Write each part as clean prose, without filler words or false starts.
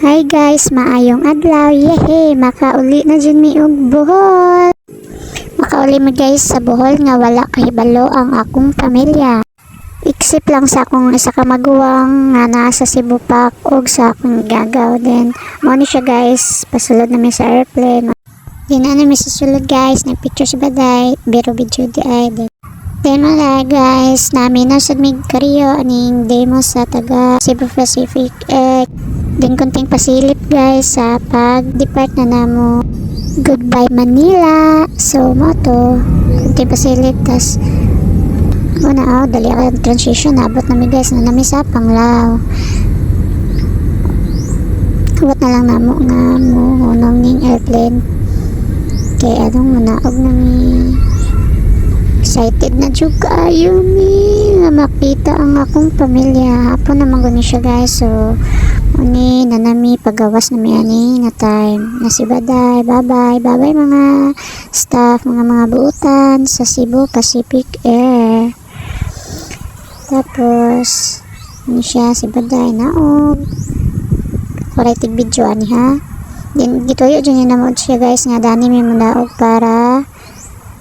Hi guys, maayong adlaw. Yehey, makauli na jud mi og Bohol. Makauli mi, guys, sa Bohol nga wala kahibalo ang akong pamilya. Except lang sa akong isa ka maguwang nga naa sa Cebu Pac ug sa akong gagaw din. Mao ni siya, guys, pasulod na mi sa airplane. Di na mi sa sulod, guys, nagpicture si Baday, biro video di ay din. Then wala, guys, namin na sad mig kariyo aning demo sa taga Cebu Pacific eh. Then kunting pasilip, guys, sa pag-depart na namo. Goodbye, Manila. So mao to, kunting pasilip, tas una, oh, dali ako yung transition, naabot na mi, guys, na nami sa Panglao. Huwat na lang namo nga mo hunong ning airplane. Kay anong munaog na mi. Excited na jud kaayo mi nga makita ang akong pamilya. Hapon naman guni siya, guys. So, uni na nami pagawas na mi ani nga time. Na si Baday, bye-bye. Bye-bye mga staff, mga buutan sa Cebu Pacific Air. Tapos, ano siya, si Baday, naog. Walay tig video ani ha. Then, gituyo dyan yun namo siya, guys, nga dani mi mudaog para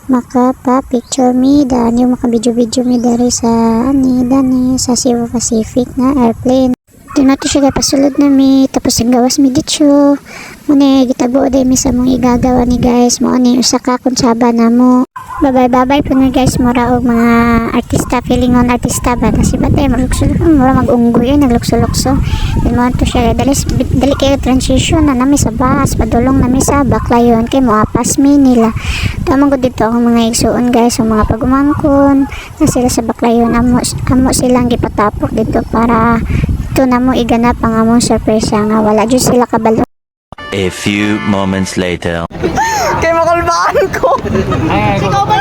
makapa-picture mi dani, maka-video-video mi dari sa ani dani sa Cebu Pacific na airplane. Di na to siya kay pasulod na mi, tapos ang gawas mi dito. Muna gitago day mi sa mong igagawa ni, guys. Mo ni usa ka kunsaba namo. Babay babay po ni, guys, mura og mga artista, feeling on artista ba kasi ba tayo malukso, mura mag-unggoy naglukso-lukso. Then mo to siya, dali dali kayo transition na nami sa bus, padulong nami sa Baclayon kay moapas mi nila. Tama ko dito ang mga igsuon, guys, ang mga pagumangkon na sila sa Baclayon, amo amo silang gipatapok dito para ito na mo iganap ang among sorpresa nga wala jud sila kabalo. A few moments later. Kay makulbaan ko. Ikaw ba?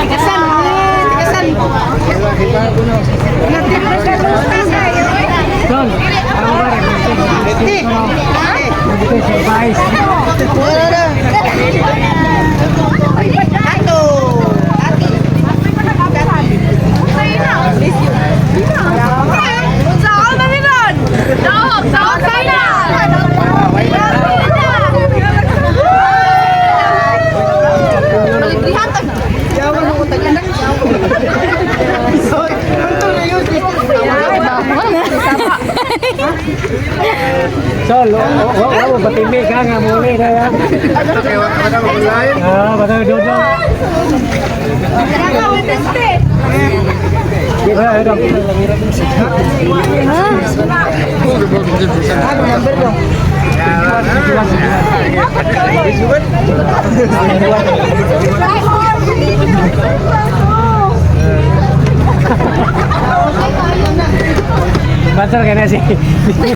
Tigasan. Tigasan. Sol, ano ba rin? Nandito surprise. Ato. Saan na ron? Daog! Daog tayo! Sol, o, batimi ka nga muli na yan. Ah, bata dodo. Di ba, ito. Bantal ka na si.